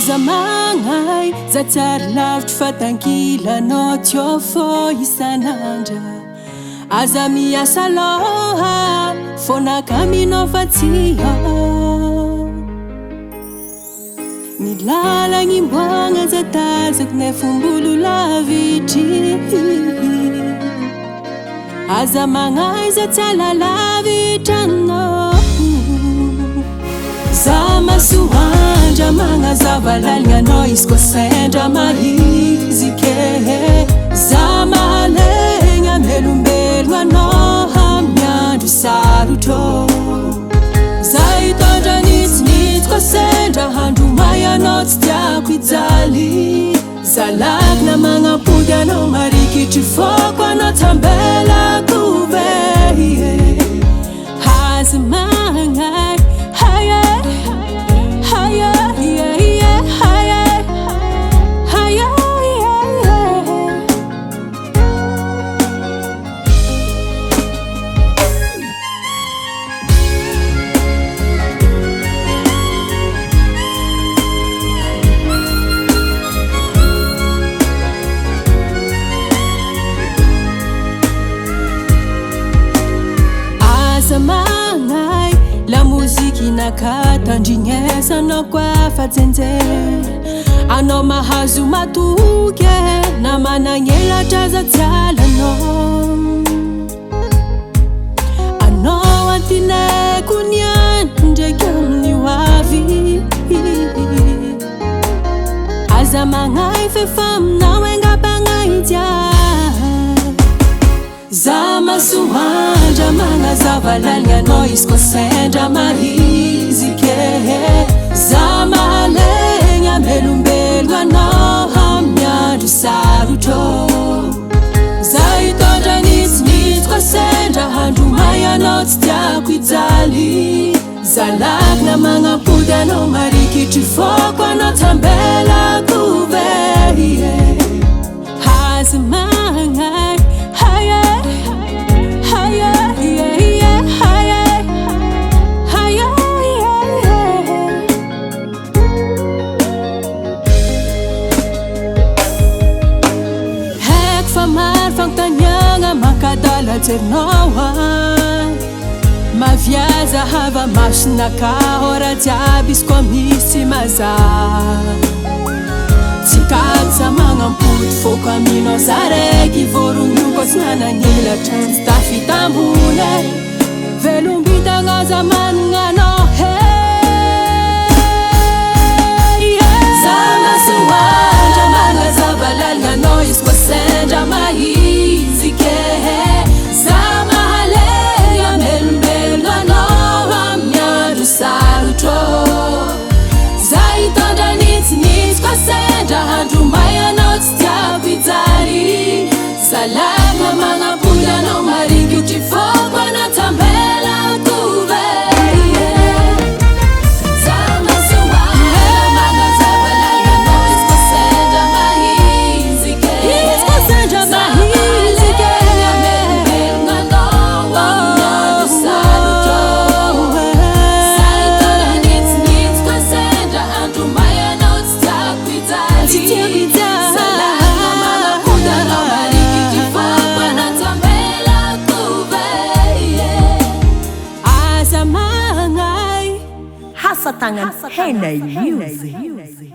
Aza magnay za tsary lavitry fa tankilanao tiô fô isan'andra. Aza miasa lôha fô nakaminao fa tsy ao. Ny lalagna imboagna aza tazako nefa mbolo lavitry. Aza magnay za tsy alalavitra anao. Za masoandra magnazava lalagna anao izy koa sendra mahiziky e. Za mahalegny hamelombelogno anao amin'ny andro sarotro. Za hitondra nitsinitsy koa sendra andro may anao tsy tiako hijaly. Za lagna magnampody anao marikitry fôko anao tsy ambelako ve e. Aza magnay, hay e, hay e, hay e, hay e, hay e, hay e. Aza magnay lamozikinaka tandrignesanao koa fa jenjeny. Anao mahazo matoky e, na managnelatra aza tsy alanao. Anao antineko niany ndraiky amin'ny ho avy. Aza magnay f'efa aminao aingam-pagnahy jiaby. Za masoandra magnazava lalagna anao izy koa sendra mahiziky e. Za mahalegny hamelombelogno anao amin'ny andro sarotro. Za hitondra nitsinitsy koa sendra andro may anao tsy tiako hijaly. Za lagna magnampody anao marikitry fôko anao tsy ambelako ve e. Aza magnay, hay e, hay e, hay e, hay e, hay e, hay e. Haiko fa maro fanontaniagna mankadala jerinao agny. Maviaza hava masonaka ora jiaby izy koa misy mazava. Tsy katsa magnampody fôko aminao za raiky vorogno koa tsy nanagnelatra tsy tafita ambony e. Velombitagna aza managna anao he. Za masoandra magnazava lalagna anao izy koa sendra mahiziky e. Za mahalegny hamelombelogno anao amin'ny andro sarotro. Za hitondra nitsinitsy koa sendra andro may anao tsy tiako hijaly. Za lagna magnampody anao marikitry fôko anao tsy ambelako ve e. Za masoandra magnazava lalagna anao izy koa sendra mahiziky e. Izy koa sendra Za mahiziky e. mahalegny hamelombelogno anao amin'ny andro sarotro. Za hitondra nitsinitsy koa sendra andro may anao tsy tiako hijaly. Tsy tiako hijaly. Za lagna magnampody anao marikitry fôko anao tsy ambelako ve e. Aza magnay. Asa tanana Henay Music.